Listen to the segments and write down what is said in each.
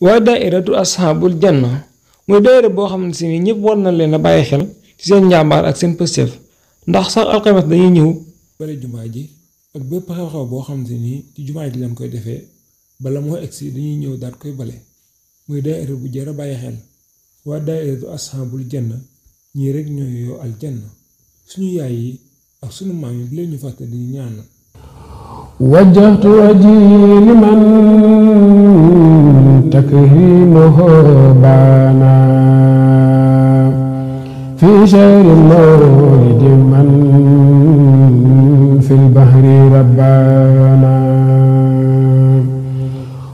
waa daairatu asxaabul janna muy daayira boo xam ne si ni ñëpp war na leen a bàyyi xel ci seen njàmbaar ak seen pëstef ndax sax alxames dañuy ñëw bale jumaa ji ak bépp xew-xew boo xam ne nii ci jumaa ji lañ koy defee bala moo egsi dañuy ñëw daat koy bale muy daayira bu jar a bàyyi xel waa daairatu asxaabul janna ñii rek ñooy yoo aljanna suñu yaay yi ak suñu maam yi bu leen ñu fàtte di ñaanal وجهت وجهي لمن تكريمه بانا في شهر المولد من في البحر ربانا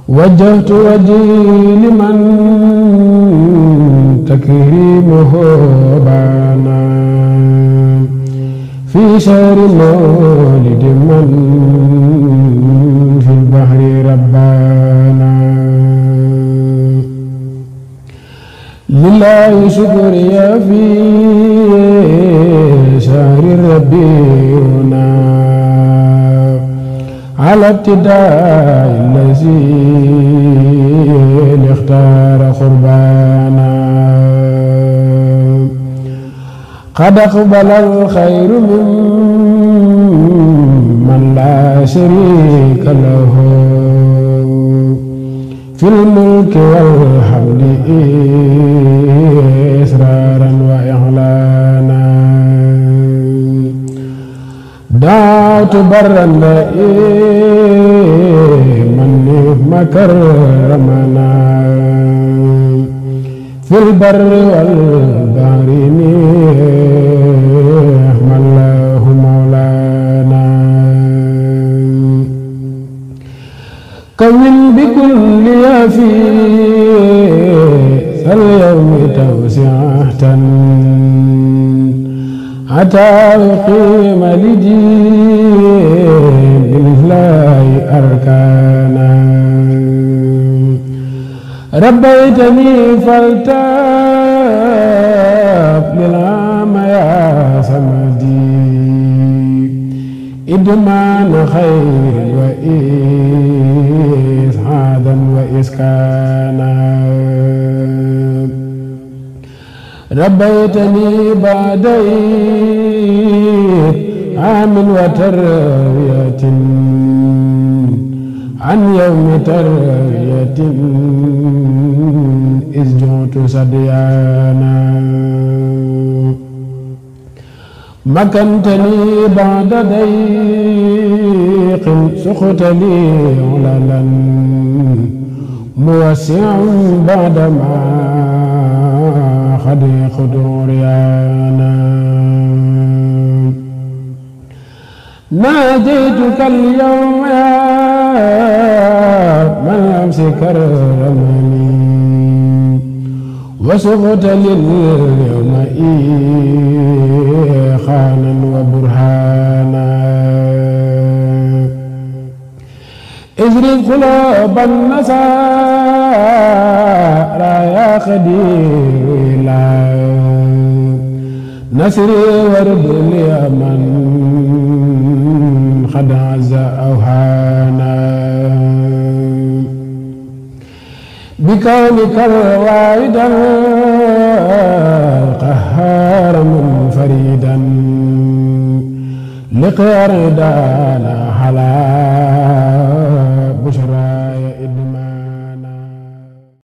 وجهت وجهي لمن تكريمه بانا في شهر المولد من في البحر ربانا لله شكري في شهر ربينا على ابتداء الذي اختار قربانا قد أقبل الخير ممن لا شريك له في الملك والحمد إسرارا وإعلانا دعوت برا من مكرمنا في البر والبحر نعم الله مولانا كون بكل في اليوم توسعة حتى يقيم لدين الله أركانا ربيتني فالتاب للعام يا سمدي إدمان خير وإسعادا وإسكانا ربيتني بعد عام وتربية عن يوم تربية إذ جعت صديانا مكنتني بعد ضيق سخط لي عللا موسع بعدما خديق دوريانا ناديتك اليوم يا من أمس كرمني وسقط لليوم إيخانا وبرهانا اجرب قلوب النصارى يا خديلا نصري ورد اليمن قد عز أوهانا بكونك الواحد القهار منفردا لقير دانا حلا